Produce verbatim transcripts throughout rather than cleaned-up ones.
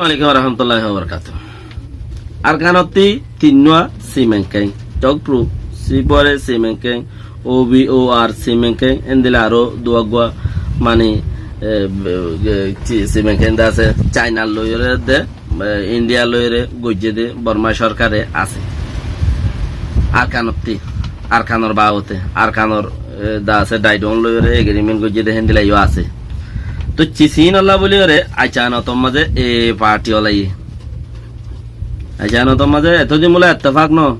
Alaikum warahmatullahi wabarakatuh. Arkanottí tinnúa Simenkeng, Chokpru, Sibore Simenkeng, O B O R Simenkeng, endilla aró duwá uggúa mani, e, e, Simenkeng de asé, Chainar loiyóre de, e, Indiar loiyóre goijjé de Borma sorkare asé. Arkanottí, Arkanor babote, Arkanor, e, de asé, daidon loiyóre egriment goijjé de héndilla yó asé. Toi cis iínolla bóliyoré Aiccanotor mazé e party olaiyé. Aiccanotor mazé etodin bóla ettefak no.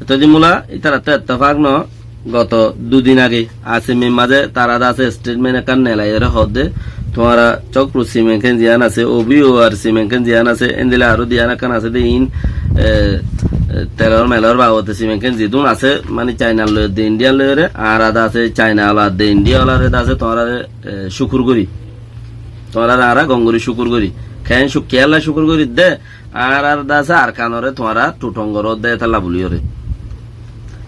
Etodin bóla ítarattú ettefak no. Goto dudin age Asimir mazé tará de asé statement ekkán neelaiyoré hoódde, tuáñra Chokpru Simenkeng ziyán asé, O B O R Simenkeng ziyán asé, endilla aró diyán ekkán asé de iín, e, e, telor melor babote Simenkeng zidún asé, mani Chainar loiyóre de Indiar loiyóre, añára de asé Chaina ola de India olaré de asé tuáñraré e, cúkur gorí. Tuáñraré añára gom gorí cúkur gorí. Keén cú-, kiyólla cúkur gorí de, añárar de asé Arkanoré tuáñra tuthong goródde étalla bóliyoré.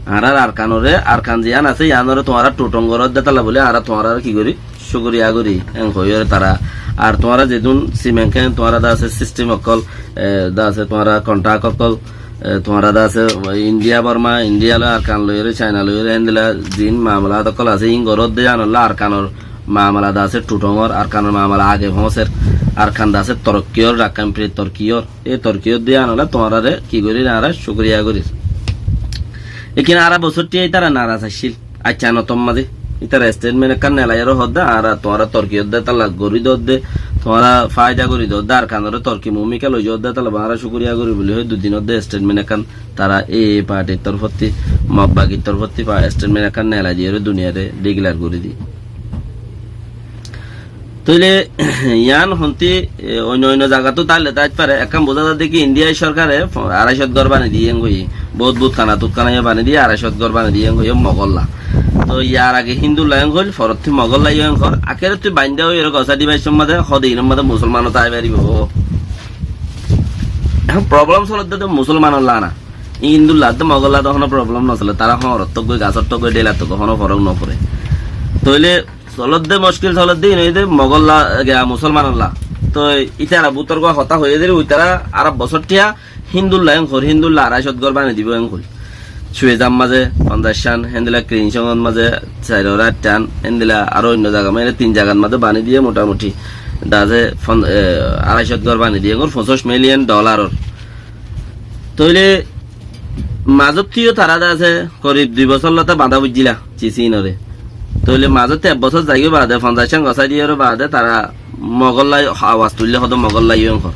Añárar Arkanoré, Arkan ziyán asé, yíanoré tuáñra tuthong goródde étalla bóli, añára tuáñraré ki gorí? Cúkuriya gorí, en hoiyóre tará. Ar tuáñra zedún Simenkeng, tuáñra de asé system ókkol, e, de asé tuáñra contact ókkol, e, tuáñra de asé India, Borma, India loi Arkan loiyóre, China loiyóre, héndilla zin mamalat ókkol asé, iín goródde yíanolla Arkanor mamala de asé tuthongor, Arkanor mamala age foóñser, Arkan de asé torokki ór, Rakkain Front torokki ór. E torokki ódde yíanolla tuáñraré ki gorír, añára cúkuriya gorír. Lekin añára bosóttiya ítara naras accíl. Aiccanotor mazé ítara statement ekkán neelaiyoré hoódde, añára tuáñra torokki ódde étalla gorí doódde, tuáñra faida gorí doódde, Arkanoré torokki mumika loi zoódde étalla añára cúkuriya gorí bóli hoi dudin ódde statement ekkán tará e partyr torfótti, Mog bagir torfótti pa-, statement ekkán neelai diyoré duniyaré declare gorí diyé. Tóile yián hontí, e, oinno oinno zagattú táille táit fare, ekkán buzá zadde ki India sorkare fo-, aráicót gór bani diyé en hoiyé, bout butkana tutkana yó bani diyé, aráicót gór bani diyé en hoiyé Mogolla. Toi yar age Hindulla en hoil, forottí Mogolla yó en hoór, akérottí baindá ói ere gosá dibar somot de, hode inor mazé Musolmanó tái faribó. Ehón problem solodde de Musolmanolla na. Hindulla de Mogolla de hono problem no sole, tará hoñror tók goi, gasór tók goi, dhélar tók goi, hono forok no fore. Tóile solodde muckil solodde in óiye de Mogolla, giya Musolmanolla. Toi ítara bútor gua hotá hoiyé de, uitara ar bosóttiya Hindulla en hoór, Hindulla aráicót gór bani dibó en hoór. Suezar mazé fonzaiccán, héndilla Kirincongot mazé sairor aittan, héndilla aró oinno zaga, mane tin zagat mazé bani diyé motamuti. De asé fon-, e, aráicót gór bani diyé en hoór, foñsíc million dollaror. Tóile mazóttu yó tará de asé korib dui bosór lóti bañdá foijjíla cis inoré. Tóile mazóttu ek bosór zaigói baade, fonzaiccán gosái diyóre baade tará Mogolla awas tuillé, hode Mogolla yó en hoór.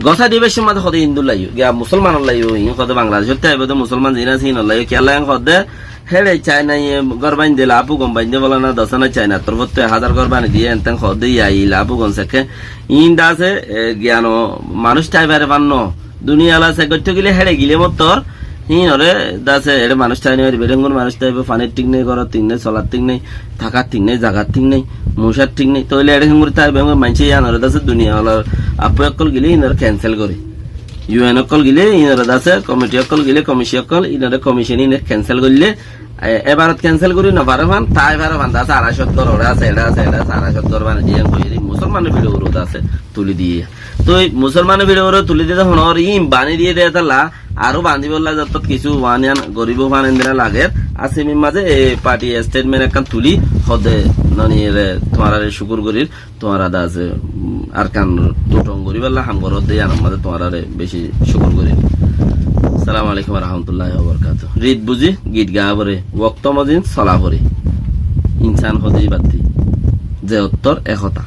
Gosái dibar somot de hode Hindulla yó, giya Musolmanolla yó, in hode Bangladecóttu aibó de Musolman ziín asé, inolla yó, kiyólla en hoódde, héçe Cainaye gór baindé, laápu gom baindé, bóle na, dosana Cainar torfóttu ek házar gór bani diyé, enten hoódde, yai laápu gom sekke. Iín de asé, e, giyano manúic tái fare fán no. Duniyala sek goitto gile héçe gile mottor, híinore de asé, eçe manúic tái no faribo, eçe hengur manúic táibo, fanir thík nai, góror thík nai, solar thík nai, tákar thík nai, zagar thík nai, mucár thík nai. Tóile eçe hengur táibo, hengur maincé yíanore de asé duniyalar apu ókkol gile híinore cancel gore. U N ókkol gile, inore de asé, komiti ókkol gile, komisi ókkol, inore komicone ine cancel goille, e, ebarot cancel gori no fare fán, tái fare fán, de asé, aráicót gór ore asé, eçe asé, eçe asé, aráicót gór bani diye, hoiyóre Musolmanor fíçe ugure de asé, tuli diye. Toi Musolmanor fíçe ugure tuli diye de, honor in bani diye de, etalla, aró bani bolla jottot kissú uaniyan goribo fán endilla lager. Asimir mazé e party statement ekkán tuli, hode, noniyere, tuáñrare cúkur gorir. Tuáñra de asé, um, Arkan tuthong goríballa ham goródde, yíanor mazé tuáñrare beci cúkur gorí. Assalamu alaikum warahmatullahi wabarakatuh. Rit buzí git gaa foré, wokto mozin sola foré. Insán hode íbattí. Ze ottór e hotá.